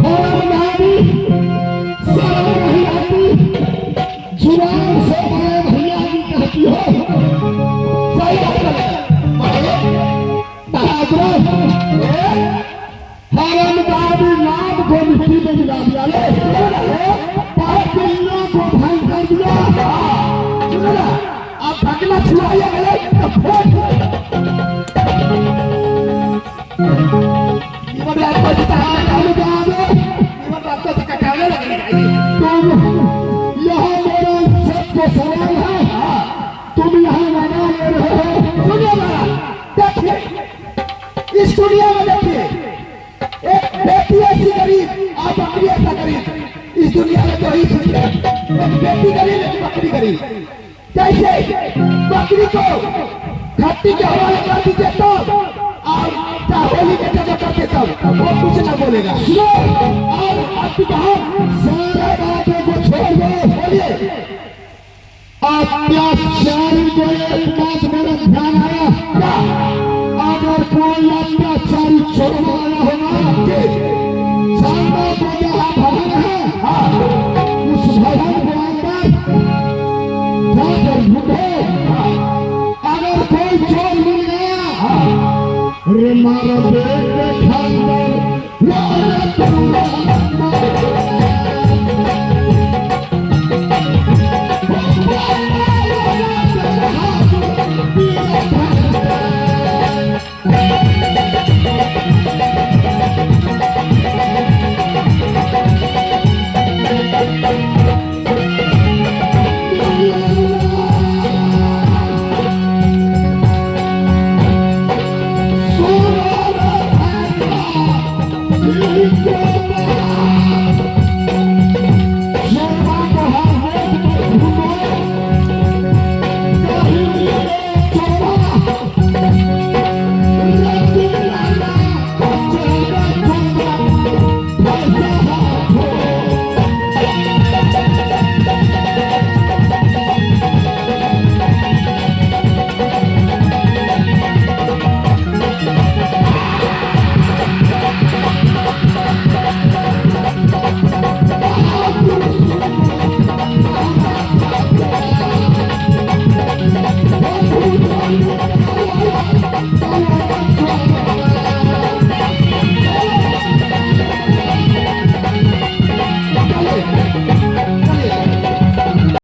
हरमदादी, शर्म नहीं आती। जुबान से बड़े भैया जी कहती हो। सही बात है। बहादुर, हरमदादी नाम को मिट्टी में मिला दिया ले, पाप को भंग कर दिया। सुनो ना, अब भगना छुआया गया तो फोड़ निमन रात को जिता हरमदादी, निमन रात को कटाने लगे। तुम यह मेरा सबको सवाल है, तुम यहाँ मना ले रहे हो। सुनिए महाराज, देखिए, इस दुनिया में देखिए, एक बेटी ऐसी गरीब और बकरी ऐसा गरीब इस दुनिया में तो ही सुनिए। एक बेटी गरीब, एक बकरी गरीब। जैसे बकरी को खट्टी के हवाले कर दीजिए तब और चाहे होली के जगह करके तब वो कुछ ना बोलेगा। सुनो, और